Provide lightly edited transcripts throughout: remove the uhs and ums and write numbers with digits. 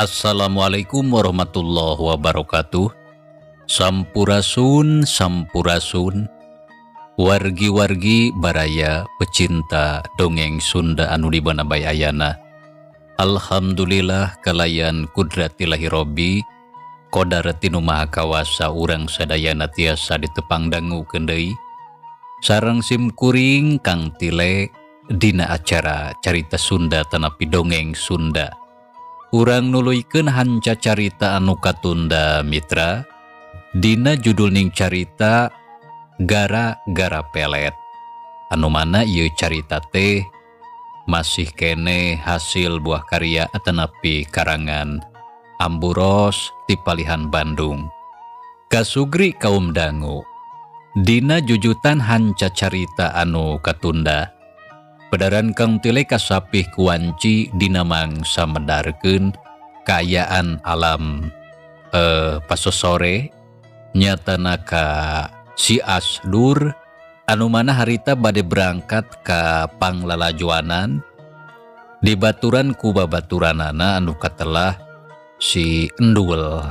Assalamualaikum warahmatullahi wabarakatuh. Sampurasun sampurasun wargi-wargi baraya pecinta dongeng Sunda anu di mana bae ayana. Alhamdulillah kalayan kudratillahi robbi qodarati nu maha kawasa urang sadayana tiasa ditepang dangukeun deui sareng sim kuring Kang Tile dina acara Carita Sunda tanapi Dongeng Sunda. Urang nuluykeun hanca carita anu katunda mitra dina judul ning carita Gara-gara Pelet. Anu mana ieu carita teh masih kene hasil buah karya atanapi karangan Amburos ti Palihan Bandung. Kasugri kaum dangu dina jujutan hanca carita anu katunda. Pedaran Kang Tile kasapih kuanci dina mangsa medarkeun kaayaan alam pasosore nyatana ka si Asdur anu mana harita bade berangkat ka panglalajuanan dibaturan ku babaturanana anu katelah si Endul.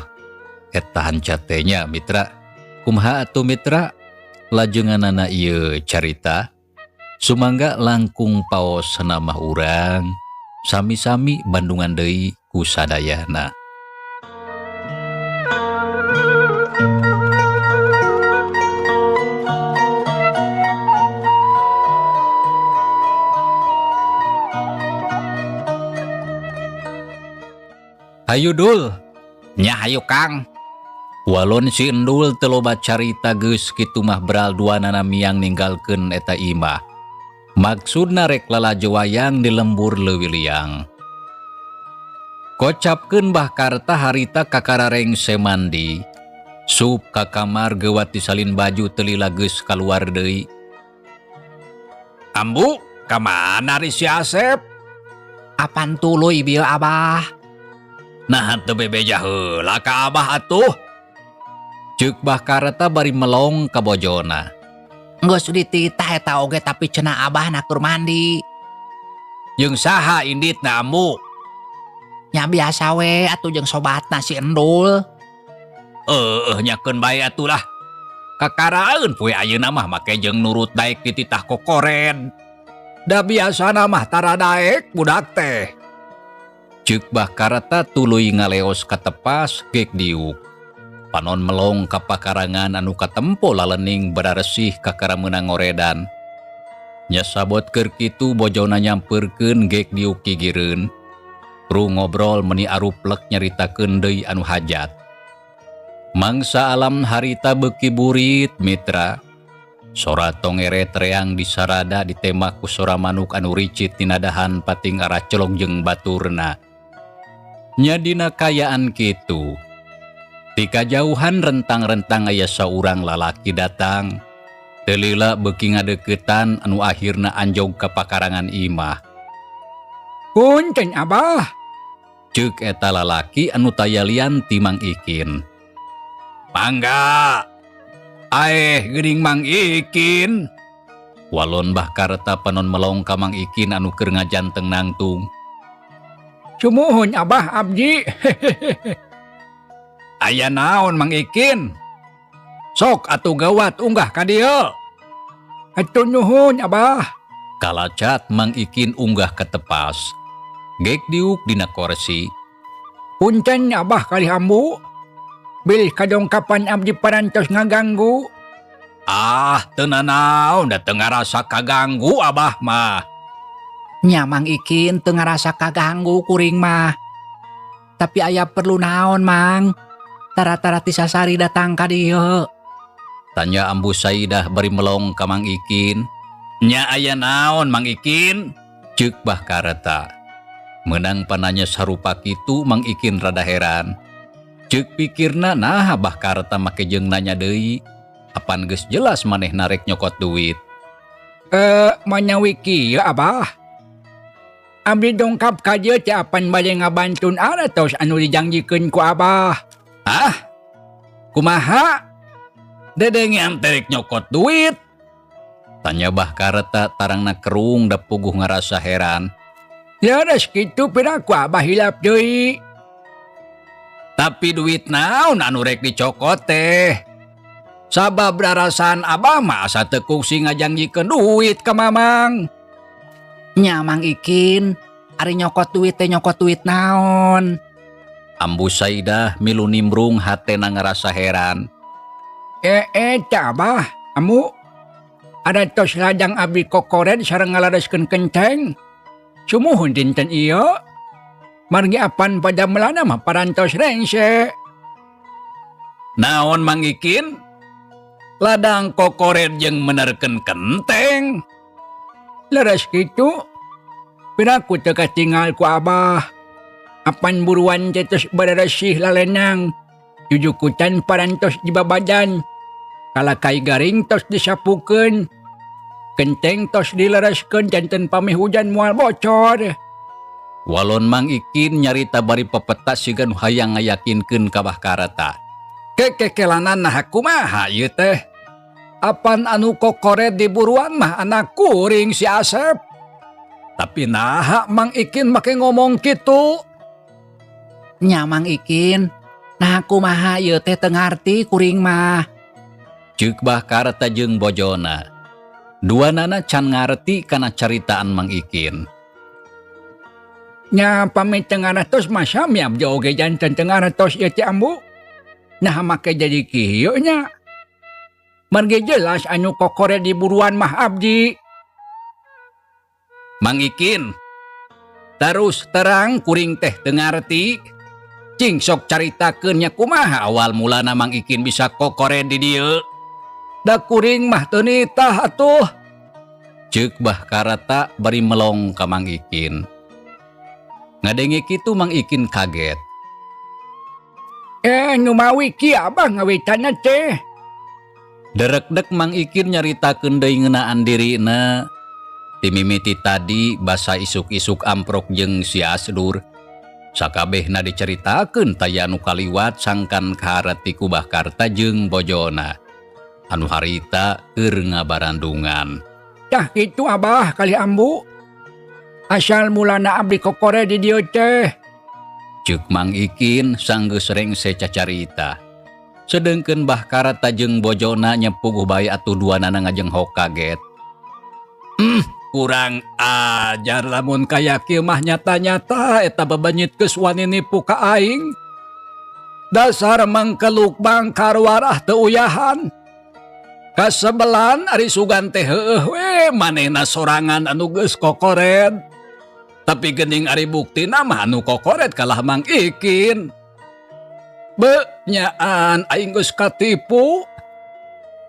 Eta hanca teh nya mitra. Kumaha atuh mitra lajenganana ieu carita? Sumangga langkung paos namah urang sami-sami bandungan deui ku sadayana. Hayu Dul, nya hayu Kang. Walon si Endul teu loba carita geus kitu mah beral duanana miang ninggalkeun eta imah. Maksudna rek lalajo wayang di lembur leuwih liang. Kocapkeun Bah Karta harita kakara rengse mandi. Sup ka kamar geuwat disalin baju teu lila geus kaluar deui. Ambu, ka mana ari si Asep? Apan tuluy bieu Abah? Nah teu bebeja heula ka Abah atuh. Ceuk Bah Karta bari melong ka bojona. Geus dititah eta oge tapi cenah Abah na keur mandi. Jeung saha inditna Ambu? Nya biasa we atuh jeung sobatna si Endul. Heueuh nyakeun bae atuh lah. Kakaraeun poe ayeuna mah make jeung nurut daek dititah kokoren. Da biasana mah tara daek budak teh. Ceuk Bah Karta tuluy ngaleos ka tepas gek diuk. Panon melong ka pakarangan anu katempo lalening bararesih kakara meunang ngoredan. Nya sabot keur kitu bojona nyampeurkeun gek diuk gigireun. Ru ngobrol meni aruplek nyaritakeun deui anu hajat. Mangsa alam harita beuki burit mitra. Sora tongeret reang disarada ditemak ku sora manuk anu ricit tinadahan pating arah celog jeung baturna. Nya dina kayaan kitu. Ti kajauhan rentang-rentang aya saurang lalaki datang. Teu lila beuki ngadeuketan anu akhirna anjog ka pakarangan imah. Punten Abah. Ceuk eta lalaki anu taya lian ti Mang Ikin. Mangga. Aeh geuning Mang Ikin. Walon Bah Karta panon melong ka Mang Ikin anu keur ngajanteng nangtung. Sumuhun Abah abdi. Aya naon Mang Ikin? Sok atuh gawat unggah ka dieu. Atuh nuhun Abah. Kalacat Mang Ikin unggah ka tepas. Gek diuk dina korsi. Punten Abah kalih Ambu. Bilih kadongkapan abdi parantos ngaganggu. Ah, teu nanaon da teu ngarasa kaganggu Abah mah. Nya Mang Ikin, teu ngarasa kaganggu kuring mah. Tapi aya perlu naon, Mang? Tara-tara ti sasari datang ka dieu. Tanya Ambu Saidah bari melong ka Mang Ikin. Nya aya naon, Mang Ikin? Ceuk Bah Karta. Menang pananya sarupa kitu, Mang Ikin rada heran. Ceuk pikirna, nah Bah Karta make jeung nanya deui. Apan geus jelas manehna rek nyokot duit. Eh, manyawi kieu, Abah. Abdi dongkap ka dieu teh apan bade ngabantun artos anu dijangjikeun ku Abah. Ah? Kumaha? Dedengean teh rek nyokot duit. Tanya Bah Karta tarangna kerung da puguh ngarasa heran. Leres kitu, piraku Abah hilap deui. Tapi duit naon anu rek dicokot teh? Sabab rarasaan Abah mah asa teu kungsi ngajangjikeun duit ka Mamang. Nya Mang Ikin, ari nyokot duit teh nyokot duit naon? Ambu Saidah milu nimbrung hatena ngarasa heran. Eh eh teh, Abah, Ambu. Artos ladang abdi kokored sareng ngalareskeun kenteng. Sumuhun dinten ieu. Margi apan padamelanna mah parantos rengse. Naon, Mang Ikin? Ladang kokored jeung menerkeun kenteng. Leres kitu. Piraku teu katingal ku Abah. Apan buruan teh tos beresih lalenang. Jujukutan parantos di babadan. Kalakai garing tos disapukeun. Kenteng tos dilereskeun janten pami hujan moal bocor. Walon Mang Ikin nyarita bari pepeta siga nu hayang ngayakinkeun ka Bah Karta. Kekekelanan nah kumaha ieu teh? Apan anu kokored di buruan mah anak kuring, si Asep. Tapi naha Mang Ikin make ngomong kitu? Nya Mang Ikin, nah kumaha ieu teh, teu ngarti kuring mah. Ceuk Bah Karta jeung bojona. Duanana can ngarti kana caritaan Mang Ikin. Nya pami teu ngartos mah sami abdi oge janten teu ngartos ieu teh, Ambu. Nah make jadi kieu nya. Margi jelas anu kokored di buruan mah abdi. Mang Ikin. Terus terang kuring teh teu ngarti. Cing sok caritakeun nya kumaha awal mulana Mang Ikin bisa kokored di dieu. Da kuring mah teu nitah atuh. Ceuk Bah Karta bari melong ka Mang Ikin. Ngadenge kitu Mang Ikin kaget. Eh, numawi kieu Abah ngawitanna teh. Derekdek Mang Ikin nyaritakeun deui ngeunaan dirina. Timimiti tadi basa isuk-isuk amprok jeung si Asdur. Sakabehna diceritakeun, taya anu kaliwat sangkan kaharti ku Bah Karta jeung bojona. Anu harita keur ngabarandungan. Tah kitu, Abah kalih Ambu. Asal mulana abdi kokored di dieu teh. Ceuk Mang Ikin sanggeus rengse cacarita. Sedengkeun Bah Karta jeung bojona nya puguh bae atuh duanana ngajenghok kaget. Kurang ajar, lamun kaya kieu mah nyata-nyata eta bebenyit geus wani nipu ka aing. Dasar mangkeluk bangkar warah teu uyahan. Kasebelan ari sugan teh heueuh we manehna sorangan anu geus kokored. Tapi geuning ari buktina mah anu kokored kalah Mang Ikin. Be nyaan aing geus katipu.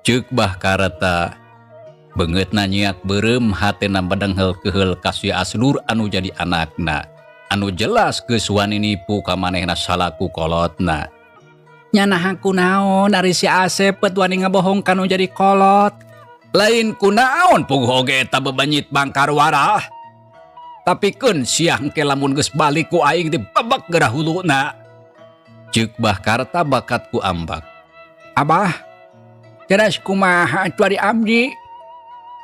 Ceuk Bah Karta. Beungeutna nyiak beureum, hatena bedenghel keheul ka si Asdur anu jadi anakna. Anu jelas geus wani nipu ka manehna salaku kolotna. Nya naha kunaon ari si Asep bet wani ngabohong kanu jadi kolot? Lain kunaon, puguh oge eta bebenyit bangkar warah. Tapi keun sia, engke lamun geus balik ku aing dibebek geura huluna. Ceuk Bah Karta bakat ku ambak. Abah, teras kumaha atuh ari abdi?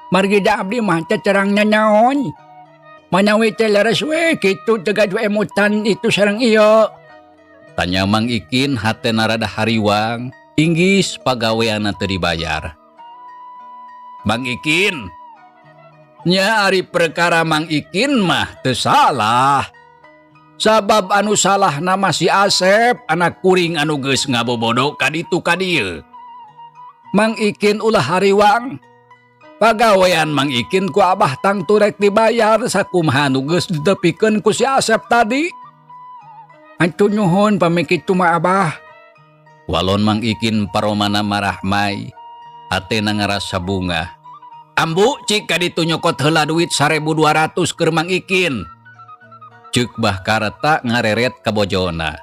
Margi da abdi mah teu terang nanaon. Manawi teh leres we kitu, teu gaduh emutan itu sareng ieu. Tanya Mang Ikin hatena rada hariwang, inggis pagaweanna teu dibayar. Mang Ikin. Nya ari perkara Mang Ikin mah teu salah. Sabab anu salahna mah si Asep anak kuring anu geus ngabobodo ka ditu ka dieu. Mang Ikin ulah hariwang. Pagawean Mang Ikin ku Abah tangtu rek dibayar sakumaha nu geus ditepikeun ku si Asep tadi. Hatur nuhun pami kitu mah Abah. Walon Mang Ikin paromana marahmai, hatena ngarasa bungah. Ambu cik ka ditu nyokot heula duit 1200 keur Mang Ikin. Ceuk Bah Karta ngareret ka bojona.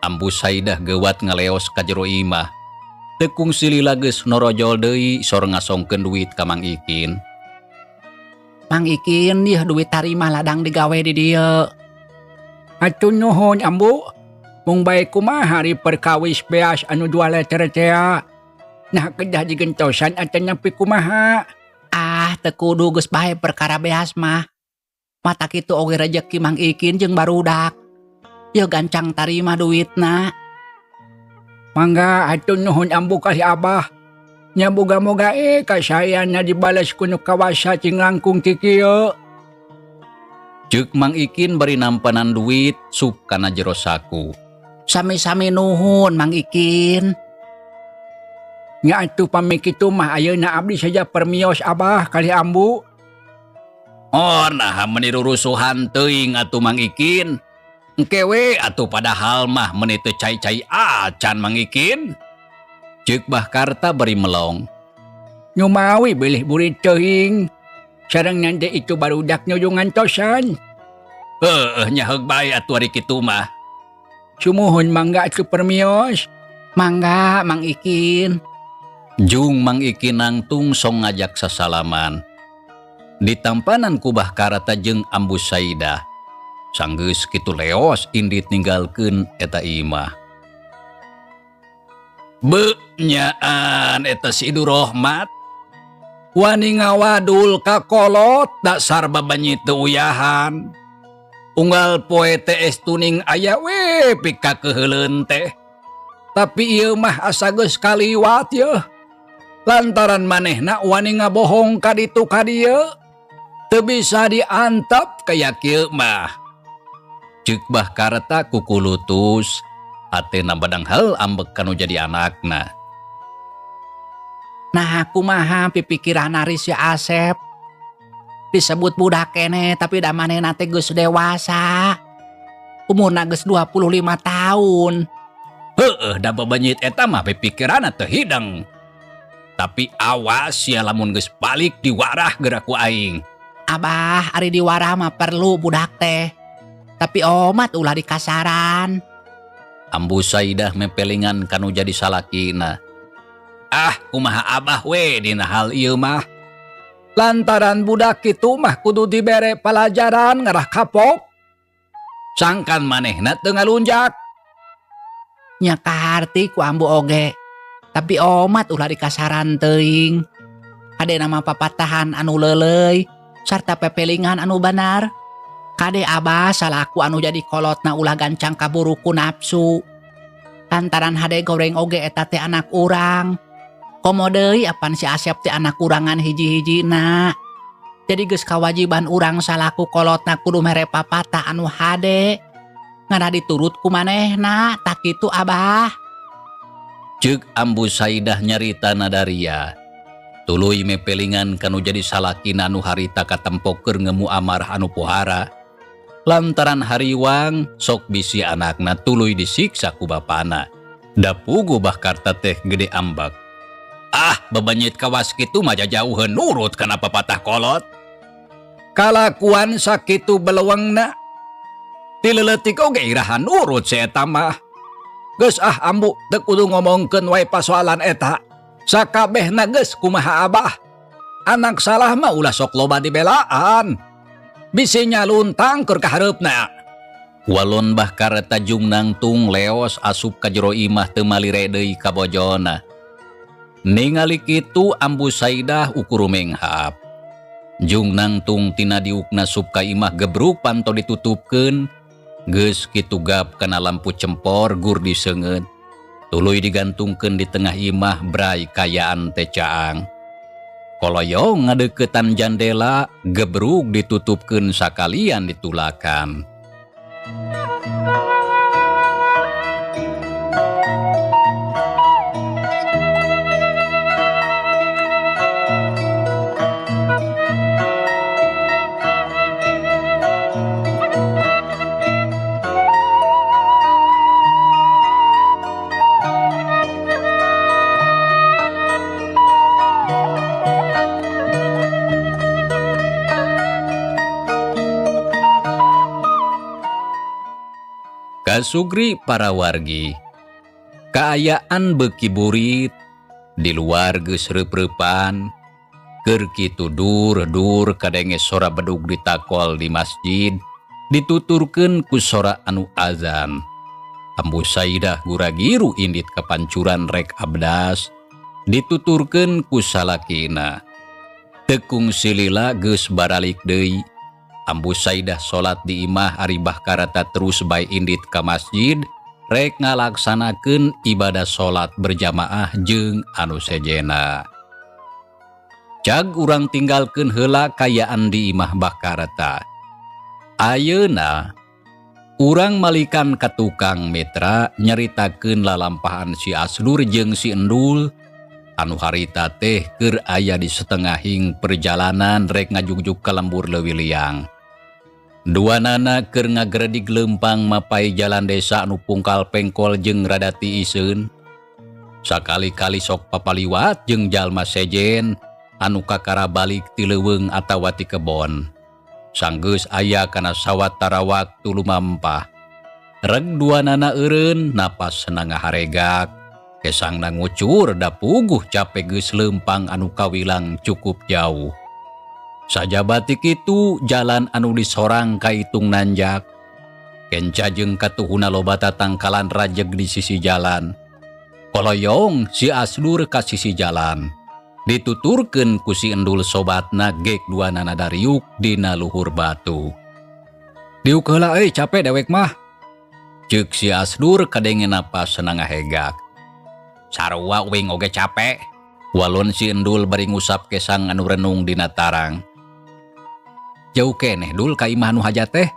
Ambu Saidah geuwat ngaleos ka jero imah. Teu kungsi lila geus norojol deui sor ngasongkeun duit ka Mang Ikin. Mang Ikin yeuh duit tarima ladang digawe di dieu. Hatur nuhun Ambu. Mung bae kumaha ari perkawis beas anu 2 liter tea. Nah kedah digentosan atanapi kumaha. Ah teu kudu geus bae perkara beas mah. Mata kitu oge rejeki Mang Ikin jeung barudak. Yeuh gancang tarima duitna. Mangga hatur nuhun Ambu ka si Abah. Nya moga-moga kasayana dibales ku nu kawasa cing langkung ti kieu. Ceuk Mang Ikin bari nampanan duit sup kana jero saku. Sami-sami nuhun Mang Ikin. Nya atuh pami kitu mah ayeuna abdi saja permios Abah kali Ambu. Oh nah meni rurusuhan teuing atuh Mang Ikin. Engke we atuh padahal mah meni teu cai-cai acan Mang Ikin. Ceuk Bah Karta bari melong. Nyumawi bilih burit teuing. Sareng nanti itu barudak nyujung ngantosan. Heueuh nya heug bae atuh ari kitu mah. Sumuhun mangga atuh permios. Mangga Mang Ikin. Jung Mang Ikin nangtung song ngajak sasalaman. Ditampanan ku Bah Karta jeung Ambu Saidah. Sanggeus kitu leos indit ninggalkeun eta imah. Beuh nyaan eta si Idu Rohmat. Wani ngawadul ka kolot dasar babanyit teu uyahan. Unggal poe teh es tuning aya we pikakeuheuleun teh. Tapi ieu mah asa geus kaliwat yeuh. Lantaran manehna wani ngabohong ka ditu ka dieu. Teu bisa diantep kaya kieu mah. Ceuk Bah Karta kukulutus, hatena badanghal ambek kanu jadi anakna. Nah kumaha pipikiran ari si Asep. Disebut budak keneh tapi da manehna teh geus dewasa. Umurna geus 25 tahun. Heueuh da babenyit eta mah pipikiranna teu hideng. Tapi awas ya lamun geus balik diwarah geura ku aing. Abah ari diwarah mah perlu budak teh. Tapi omat ulah dikasaran. Ambu Saidah mepelingan kanu jadi salakina. Ah kumaha abah we dina hal ieu mah. Lantaran budak kitu mah kudu dibere pelajaran ngarah kapok. Sangkan manehna teu ngalunjak. Nya kaharti ku ambu oge. Tapi omat ulah dikasaran teuing. Kade nama papatahan anu leuleuy sarta pepelingan anu benar. Kade abah salaku anu jadi kolotna ulah gancang kaburu ku nafsu. Lantaran hade goreng oge eta teh anak urang. Komo deui apan si Asep teh anak kurangan hiji-hijina. Jadi geus kawajiban urang salaku kolotna kudu mere papatah anu hade. Ngana diturut ku manehna, tak kitu abah. Ceuk Ambu Saidah nyarita nadaria. Tuluy mepelingan kanu jadi salakina anu harita katempo keur ngemu amarah anu pohara. Lantaran hariwang sok bisi anakna tuluy disiksa ku bapana. Da pugu Bah Karta teh gede ambek. Ah, bebanyit kawas kitu mah jajauheun nurut kana papatah kolot. Kalakuan sakitu belewengna. Ti leuletik oge iraha nurut si eta mah. Geus ah ambu teu kudu ngomongkeun wae pasoalan eta. Sakabehna geus kumaha abah. Anak salah mah ulah sok loba dibelaan. Bisi nyaluntang keur kahareupna. Walon Bah Karta jung nangtung leos asup ka jero imah teu malire deui ka bojona. Ningali kitu Ambu Saidah ukur menghap. Jung nangtung tina diukna sup ka imah gebruk panto ditutupkeun. Geus kitu gap kana lampu cempor gur diseungeut. Tuluy digantungkeun di tengah imah brai kayaan teh caang. Koloyong ngadeukeutan jandela gebruk ditutupkeun sakalian ditulakan. Kasugri para wargi, kaayaan beuki burit di luar geus reup-reupan, keur kitu dur-dur kadenge sora bedug ditakol di masjid, dituturkeun ku sora anu azan. Ambu Saidah guragiru indit kapancuran rek abdas, dituturkeun ku salakina. Tekung silila geus baralik deui. Ambu Saidah salat di imah ari Bah Karata terus bae indit ka masjid rek ngalaksanakeun ibadah salat berjamaah jeung anu sejena. Cag urang tinggalkeun heula kayaan di imah Bah Karata. Ayeuna urang malikan ka tukang mitra nyaritakeun lalampahan si Asdur jeung si Endul anu harita teh keur aya di setengahing perjalanan rek ngajugjuk ka lembur Leuwi Liang. Duanana keur ngagredig leumpang mapai jalan desa anu pungkal pengkol jeung rada tiiseun. Sakali-kali sok papaliwat jeung jalma sejen anu kakara balik ti leuweung atawa ti kebon. Sanggeus aya kana sawatara waktu lumampah. Reg duanana eureun napas ngaharegak. Kesangna ngucur da puguh capek geus leumpang anu kawilang cukup jauh. Sajaba ti kitu jalan anu disorang kaitung nanjak. Kenca jeung katuhuna loba tatangkalan rajeg di sisi jalan. Koloyong si Asdur ka sisi jalan. Dituturkeun ku si Endul sobatna gek duanana dariuk dina luhur batu. Diuk heula euy capek dewek mah. Ceuk si Asdur kadenge napas ngahegak. Sarua uing oge capek. Walon si Endul bari ngusap kesang anu renung dina tarang. Jauh keneh Dul ka imah nu hajat teh.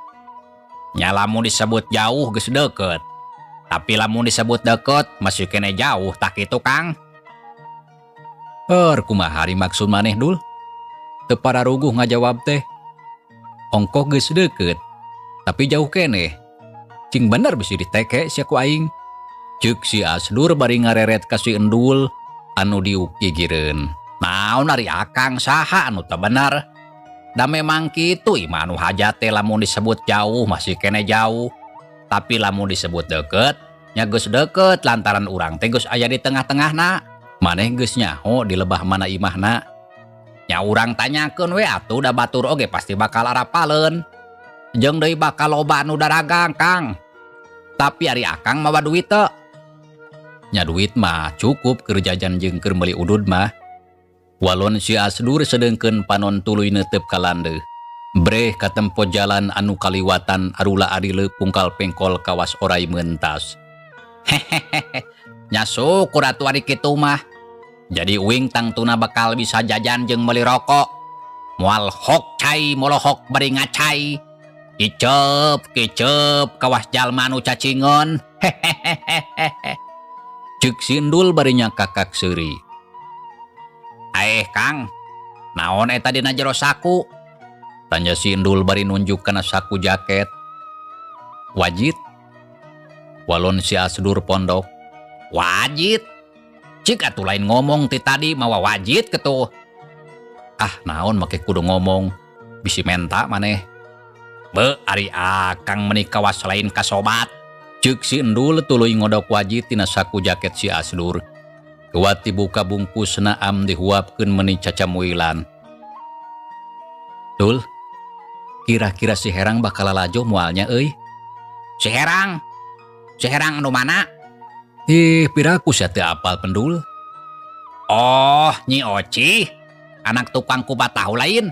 Nya lamun disebut jauh geus deukeut. Tapi lamun disebut deukeut masih keneh jauh tak kitu Kang. Er kumaha ari maksud maneh Dul? Teu pararuguh ngajawab teh. Ongkoh geus deukeut, tapi jauh keneh. Cing bener bisi diteke sia ku aing. Ceuk si Asdur bari ngareret ka si Endul anu diuk gigireun. Naon ari akang saha anu teu bener? Da memang kitu imah anu hajat teh lamun disebut jauh masih keneh jauh. Tapi lamun disebut deukeut, nya geus deukeut lantaran urang teh geus aya di tengah-tengahna. Maneh geus nyaho di lebah mana imahna? Nya urang tanyakeun we atuh da batur oge pasti bakal arapaleun. Jeung deui bakal loba anu daragang Kang. Tapi ari akang mawa duit teu? Nya duit mah cukup keur jajan jeung keur meuli udud mah. Walon si Asdur sedengkeun panon tuluy neuteup ka landeuh. Breh katempo jalan anu kaliwatan arula arile pungkal pengkol kawas orai mentas. Hehehe, nya syukur atuh ari kitu mah. Jadi uing tangtuna bakal bisa jajan jeung meuli rokok. Moal hok cai molohok bari ngacai. Kicep kicep kawas jalma anu cacingon. Hehehehe. Ceuk si Endul bari nyakakak seuri. Aeh Kang, naon eta dina jero saku? Tanya si Endul bari nunjuk kana saku jaket. Wajit. Walon si Asdur pondok. Wajit? Cik atuh lain ngomong ti tadi mawa wajit ketuh. Ah naon make kudu ngomong, bisi menta maneh. Be ari akang meuni kawas lain ka sobat. Ceuk si Endul tuluy ngodok wajit tina saku jaket si Asdur. Kuat dibuka bungkusna am dihuapkeun meuni cacamuilan. Dul, kira-kira si Herang bakal lalajo mualnya euy. Si Herang? Si Herang anu mana? Ih, piraku sia teu apal pendul. Oh, Nyi Oci, anak tukang kupat tahu lain.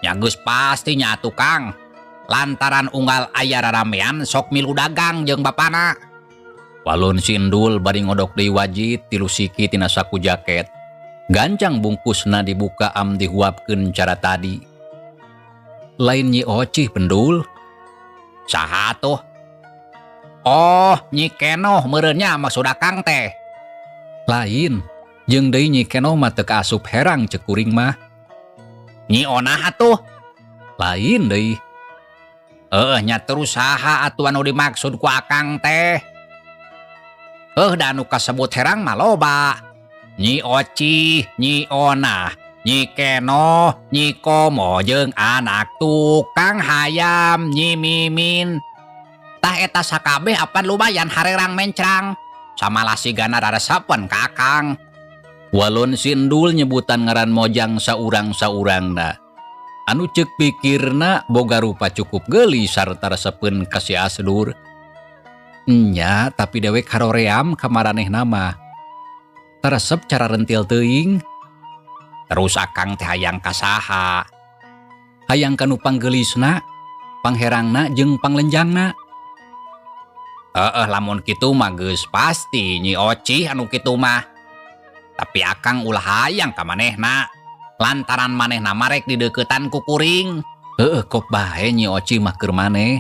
Nya geus pasti nya tukang. Lantaran unggal aya raramean sok milu dagang jeung bapana. Walun si Endul bari ngodok deui wajit tilu siki tina saku jaket. Gancang bungkusna dibuka am dihuapkeun cara tadi. Lain Nyi Ocih pendul. Saha tuh? Oh, Nyi Kenoh meureun nya maksud Akang teh. Lain, jeung deui Nyi Kenoh mah teu kaasup herang cek kuring mah. Nyi Onah atuh. Lain deui. Heuh nya terus saha atuh anu dimaksud ku Akang teh? Heuh da anu kasebut herang mah loba. Nyi Oci, Nyi Onah, Nyi Kenoh, Nyi Komo jeung anak tukang hayam Nyi Mimin. Tah eta sakabeh apan lumayan harerang mencrang. Samalah sigana raresepeun ka Akang. Walon si Endul nyebutan ngaran mojang saurang-saurangna. Anu ceuk pikirna boga rupa cukup geulis sarta resepeun ka si Asdur. Nya, tapi dewek haroream ka maranehna mah. Taresep cara rentil teuing. Terus Akang teh hayang ka saha? Hayang ka nu panggeulisna, pangherangna jeung panglenjangna. Heeh, lamun kitu mah geus pasti Nyi Ocih anu kitu mah. Tapi Akang ulah hayang ka manehna. Lantaran manehna mah rek dideuketan ku kuring. Heueuh kop bae Nyi Ocih mah keur maneh.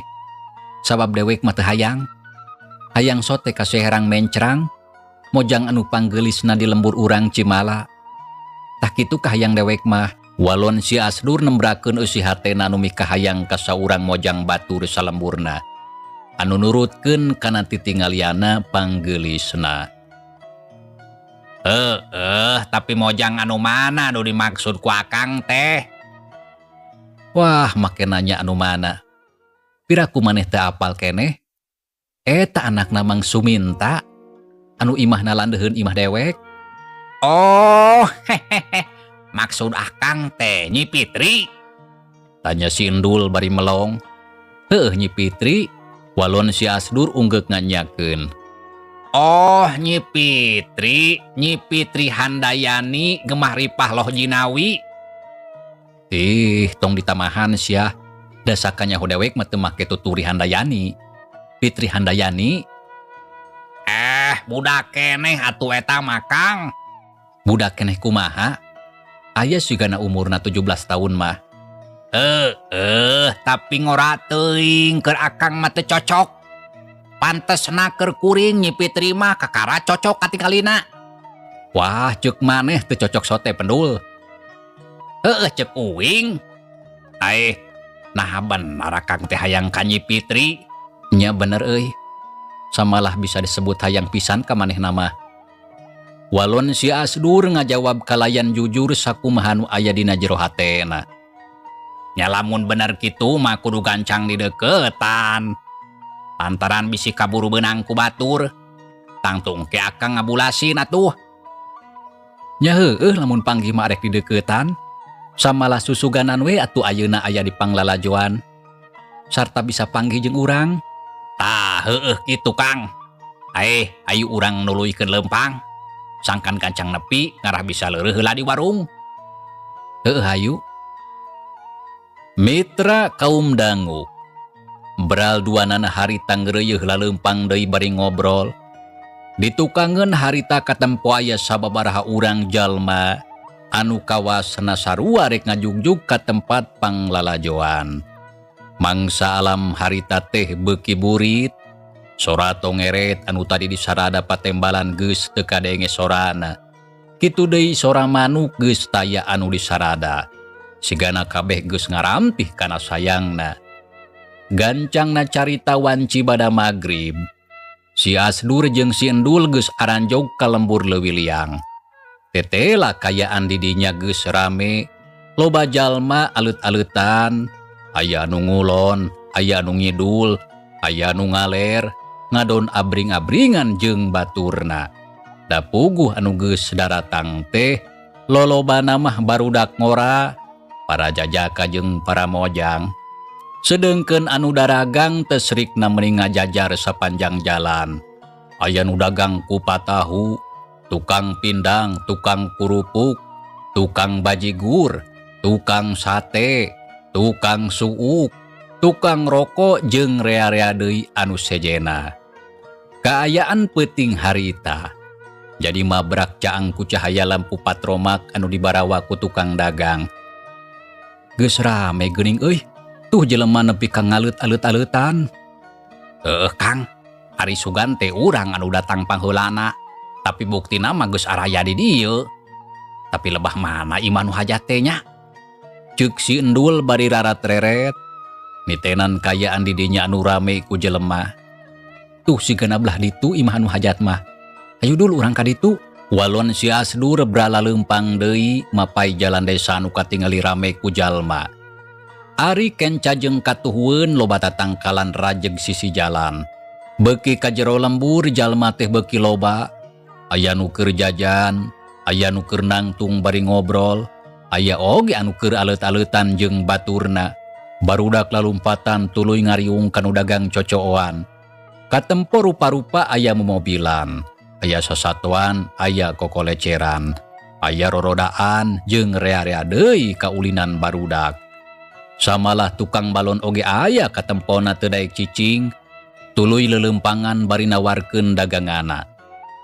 Sabab dewek mah teu hayang. Hayang sote ka si herang mencrang, mojang anu panggeulisna di lembur urang Cimala. Tah kitu kahayang dewek mah. Walon si Asdur nembrakeun eusi hatena anu mikahayang ka saurang mojang batur salemburna. Anu nurutkeun kana titinggaliana panggeulisna. Heeh, tapi mojang anu mana anu dimaksud ku Akang teh? Wah, make nanya anu mana. Piraku maneh teu apal keneh? Eta anakna Mang Suminta, anu imahna landeuheun imah dewek. Oh, hehehe. Maksud Akang teh Nyi Fitri? Tanya si Endul bari melong. Heueuh Nyi Fitri, walon si Asdur unggeuk nganyakeun. Oh, Nyi Fitri, Nyi Fitri Handayani gemah ripah loh jinawi. Ih, tong ditamahan sia. Dasakannya ho dewek mah teu make tuturi Handayani. Fitri Handayani. Budak keneh atuh eta mah, Kang. Budak keneh kumaha? Aya sigana umurna 17 tahun mah. Heeh, tapi ngora teuing keur Akang mah teu cocok. Pantesna keur kuring Nyi Fitri mah kakara cocok katinggalina. Wah, ceuk maneh teu cocok sote pendul. Heeh, ceuk uing. Aeh, nah bener Akang teh hayang ka Nyi Fitri. Nya bener euy. Samalah bisa disebut hayang pisan ka manehna mah. Walon si Asdur ngajawab kalayan jujur sakumaha nu aya dina jero hatena. Nya lamun bener kitu mah kudu gancang dideukeutan. Lantaran bisi kaburu beunang ku batur. Tangtung ke Akang ngabulasin atuh. Nya heueuh lamun panggih mah arek dideuketan. Samalah susuganan we atuh ayeuna aya di panglalajoan. Sarta bisa panggih jeung urang. Tah heueuh kitu Kang. Aeh, ayu urang nuluykeun leumpang. Sangkan gancang nepi ngarah bisa leureuh heula di warung. Heueuh hayu. Mitra kaum dangu. Beral duanana harita ngreuyeuh laleumpang deui bari ngobrol. Ditukangeun harita katempo aya sababaraha urang jalma anu kawasna sarua rek ngajugjug ka tempat panglalajoan. Mangsa alam harita teh beuki burit, sora tongeret anu tadi disarada patembalan geus teu kadenge sorana. Kitu deui sora manuk geus taya anu disarada. Sigana kabeh geus ngarampih kana sayangna. Gancangna carita wanci bada magrib. Si Asdur jeung si Endul geus aranjog ka lembur leuwih liang. Tetela kayaan didinya geus rame, loba jalma alet-aletan, aya anu ngulon, aya anu ngidul, aya anu ngaler, ngadon abring-abringan jeung baturna. Da puguh anu geus daratang teh lolobana mah barudak ngora, para jajaka jeung para mojang. Sedengkeun anu daragang teh srikna meni ngajajar sapanjang jalan. Aya nu dagang kupat tahu, tukang pindang, tukang kerupuk, tukang bajigur, tukang sate, tukang suuk, tukang rokok jeung rea-rea deui anu sejena. Kaayaan peuting harita. Jadi mabrak caang ku cahaya lampu patromak anu dibarawa ku tukang dagang. Geus rame geuning euy. Tuh jelema nepi ka ngaleut aleut-aleutan. Heueuh Kang, ari sugan teh urang anu datang pangheulana. Tapi buktina mah geus araya di dieu. Tapi lebah mana imah nu hajat teh nya? Ceuk si Endul bari rarat-reret. Nitenan kayaan di dinya anu rame ku jelema. Tuh sigana belah ditu imah anu hajat mah. Hayu dul urang ka ditu. Walon si Asdur brala leumpang deui mapai jalan desa anu katingali rame ku jalma. Ari kenca jeung katuhueun loba tatangkalan rajeg sisi jalan. Beuki ka jero lembur jalma teh beuki loba. Aya nu keur jajan, aya nu keur nangtung bari ngobrol, aya oge anu keur aleut-aleutan jeung baturna. Barudak lalumpatan tuluy ngariung kanu dagang cocooan. Katempo rupa-rupa aya momobilan, aya sasatoan, aya kokoleceran, aya rorodaan jeung rea-rea deui kaulinan barudak. Samalah tukang balon oge aya katempona teu daek cicing, tuluy leuleumpangan bari nawarkeun dagangana.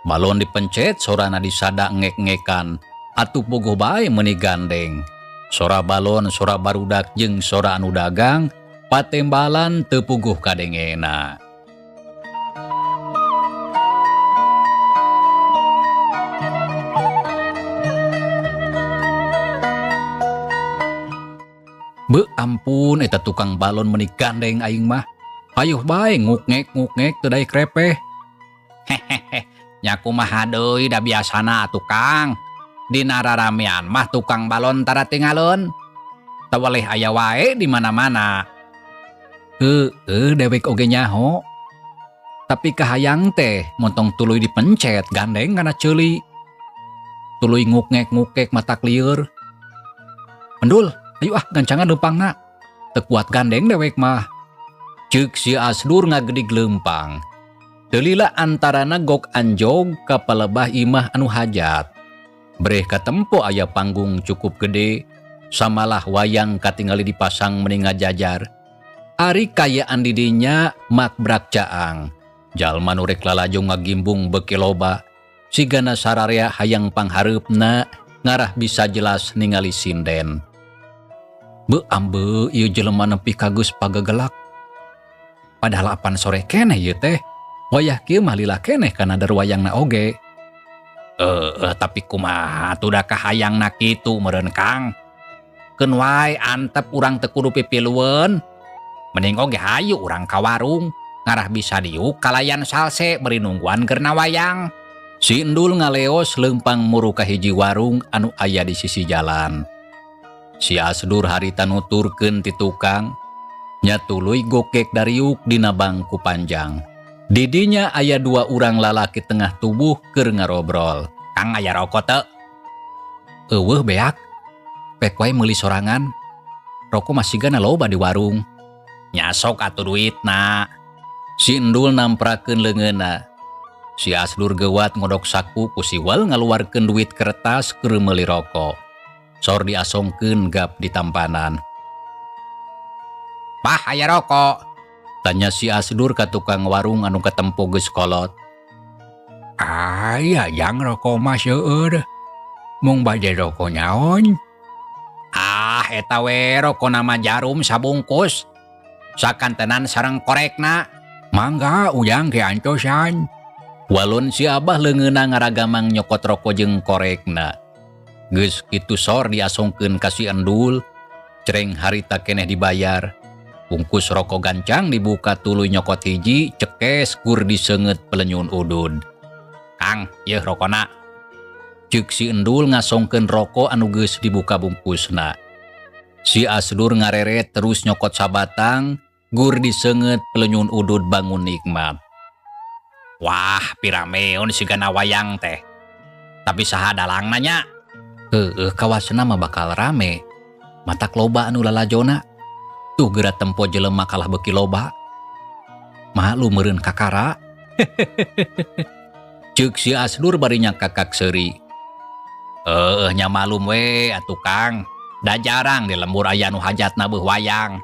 Balon dipencet sorana disada ngek-ngekan, atuh bogoh bae meuni gandeng. Sora balon, sora barudak jeung sora anu dagang, patembalan teu puguh kadengena. Be ampun eta tukang balon meuni gandeng aing mah. Hayuh bae ngukngek-ngukngek teu daek repeh. Hehehe, nya kumaha deui da biasana atuh Kang. Dina raramean mah tukang balon tara tinggalon. Tawaleh aya wae di mana-mana. Heueuh dewek oge nyaho. Tapi kahayang teh montong tuluy dipencet gandeng kana ceuli. Tuluy ngukngek-ngukek matak lieur. Endul, ayo ah gancangan leumpangna. Teu kuat gandeng dewek mah. Ceuk si Asdur ngagedig leumpang. Teu lila antarana gok anjog ka palebah imah anu hajat. Breh katempo aya panggung cukup gede, samalah wayang katingali dipasang meni ngajajar. Ari kayaan di dinya makbrak caang. Jalma nu rek lalajo ngagimbung beuki loba. Sigana sararea hayang panghareupna ngarah bisa jelas ningali sinden. Beuh ambe ieu jelema nepi ka geus pagegelak. Padahal apan sore keneh ieu teh. Wayah kieu mah lila keneh kana der wayangna oge. Tapi kumaha atuh da kahayangna kitu meureun Kang. Keun wae antep urang teu kudu pipilueun. Mending oge hayu urang ka warung ngarah bisa diuk kalayan salse bari nungguan geurna wayang. Si Endul ngaleos leumpang muru ka hiji warung anu aya di sisi jalan. Si Asdur harita nuturkeun ti tukang, nya tuluy gokek dariuk dina bangku panjang. Didinya aya dua urang lalaki tengah tubuh keur ngarobrol. Kang aya rokok teu? Eueuh beak. Pek wae meuli sorangan. Rokok masih gana loba di warung. Nya sok atuh duitna. Si Endul namprakeun leungeunna. Si Asdur geuwat ngodok saku ku siwal ngaluarkeun duit kertas keur meuli rokok. Sor diasongkeun gap di tampanan. Pah aya rokok? Tanya si Asdur ka tukang warung anu katempo geus kolot. Aya jang rokok mah seueur. Mung bade rokok naon? Ah, eta we rokona mah jarum sabungkus. Sakantenan sareng korekna. Mangga ujang ke antosan. Walon si Abah leungeunna ngaragamang nyokot rokok jeung korekna. Geus kitu sor diasongkeun ka si Endul, cereng harita keneh dibayar. Bungkus rokok gancang dibuka tuluy nyokot hiji, cekes gur diseungeut pelenyun udud. Kang, yeuh rokona. Ceuk si Endul ngasongkeun rokok anu geus dibuka bungkusna. Si Asdur ngareret terus nyokot sabatang, gur diseungeut pelenyun udud bangun nikmat. Wah, pirameun sigana wayang teh. Tapi saha dalangna nya? Heueuh, kawasna mah bakal rame. Matak loba anu lalajona. Tuh geura tempo jelema kalah beuki loba. Malu meureun kakara. Ceuk si Asdur bari nyakakak seuri. Heueuh nya malum we atuh Kang. Da jarang di lembur aya nu hajatna beuh wayang.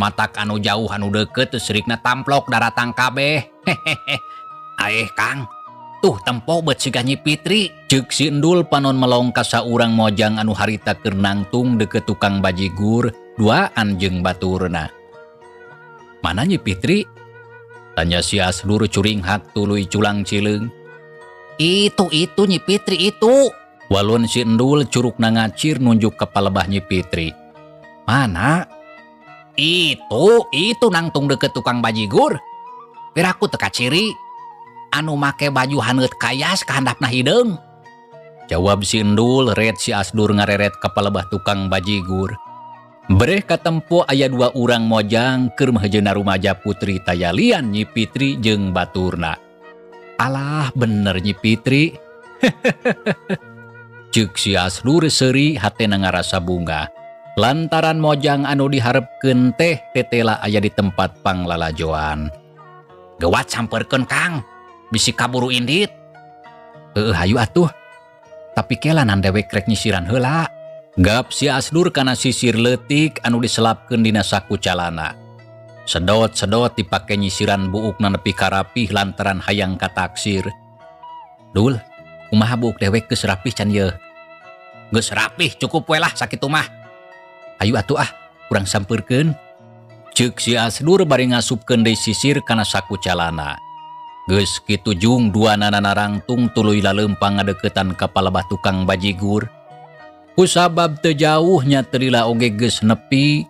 Matak anu jauh anu deukeut teu serikna tamplok daratang kabeh. Aeh Kang, tuh tempo beut siga Nyi Fitri. Ceuk si Endul panon melong ka saurang mojang anu harita keur nangtung deukeut tukang bajigur Duaan jeung baturna. Mana Nyi Fitri? Tanya si Asdur curinghak tuluy culang cileung. Itu Nyi Fitri itu. Walun si Endul curukna ngacir nunjuk ka palebah Nyi Fitri. Mana? Itu nangtung deket tukang bajigur. Piraku teu kaciri. Anu make baju haneut kayas ka handapna hideung. Jawab si Endul ret si Asdur ngareret ka palebah tukang bajigur. Breh katempo aya dua urang mojang keur meujeuhna rumaja putri tayalian Nyi Fitri jeung baturna. Alah bener Nyi Fitri. Ceuk si Asdur seuri hatena ngarasa bunga. Lantaran mojang anu diharepkeun teh tetela aya di tempat panglalajoan. Gewat samperkeun Kang, bisi kaburu indit. Heueuh hayu atuh. Tapi kelanan dewek rek nyisiran heula. Gap si Asdur kana sisir leutik anu diselapkeun dina saku calana. Sedot-sedot dipake nyisiran buukna nepi ka rapih lantaran hayang kataksir. Dul, kumaha buuk dewek geus rapih can yeuh? Geus rapih cukup we lah sakitu mah. Hayu atuh ah, urang sampeurkeun. Ceuk si Asdur bari ngasupkeun deui sisir kana saku calana. Geus kitu jung duanana narangtung tuluy laleumpang ngadeuketan ka palebah tukang bajigur. Kusabab teu jauh nya teu lila oge geus nepi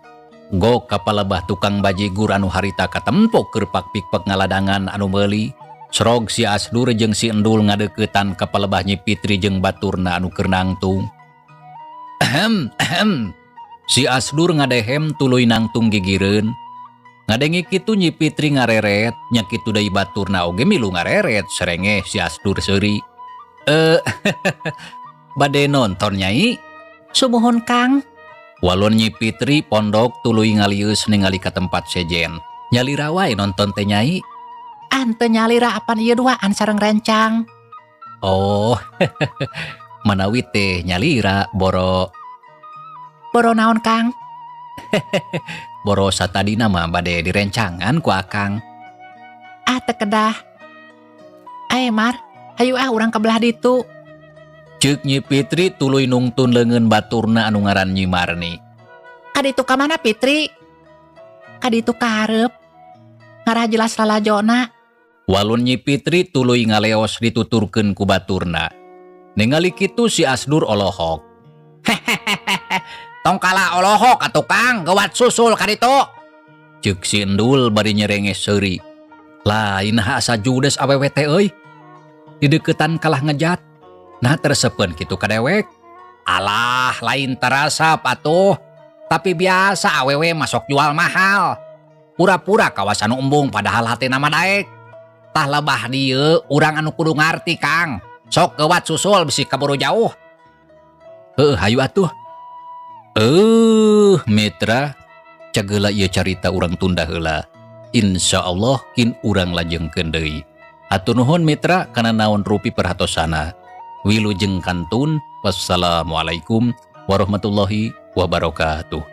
gok ka palebah tukang bajigur anu harita katempo keur pakpikpek ngaladangan anu meuli. Srog si Asdur jeung si Endul ngadeuketan ka palebah Nyi Fitri jeung baturna anu keur nangtung. Ahem, ahem. Si Asdur ngadehem tuluy nangtung gigireun. Ngadenge kitu Nyi Fitri ngareret, nya kitu deui baturna oge milu ngareret serengeh si Asdur seuri. Bade nonton Nyai? Sumuhun Kang. Walun Nyi Fitri pondok tuluy ngalieus ningali ka tempat sejen. Nyalira wae nonton teh Nyai. Ante nyalira apan ieu duaan sareng rencang. Oh, manawi teh nyalira boro. Boro naon Kang? Boro satadina mah bade direncangan ku Akang. Ah teu kedah. Ae Mar, hayu ah urang ka belah ditu. Ceuk Nyi Fitri tuluy nungtun leungeun baturna anu ngaran Nyi Marni. Ka ditu ka mana Fitri? Ka ditu ka hareup. Ngarah jelas lalajona. Walun Nyi Fitri tuluy ngaleos dituturkeun ku baturna. Ningali kitu si Asdur olohok. Tong kala olohok atuh Kang, geuwat susul ka ditu. Ceuk si Endul bari nyerengeh seuri. Lain asa judes awewe teh euy. Dideukeutan kalah ngejat. Nah tersepeun kitu ka dewek. Alah lain terasap atuh. Tapi biasa awewe masuk jual mahal. Pura-pura kawasan embung padahal hatina mah daek. Tah lebah dieu urang anu kudu ngarti Kang. Sok geuwat susul bisi kaburu jauh. Heueuh hayu atuh. Mitra, cageula ieu carita urang tunda heula. Insyaallah kin urang lajengkeun deui. Hatur nuhun mitra kana naon rupi perhatosana. Wilujeng kantun. Wassalamualaikum warahmatullahi wabarakatuh.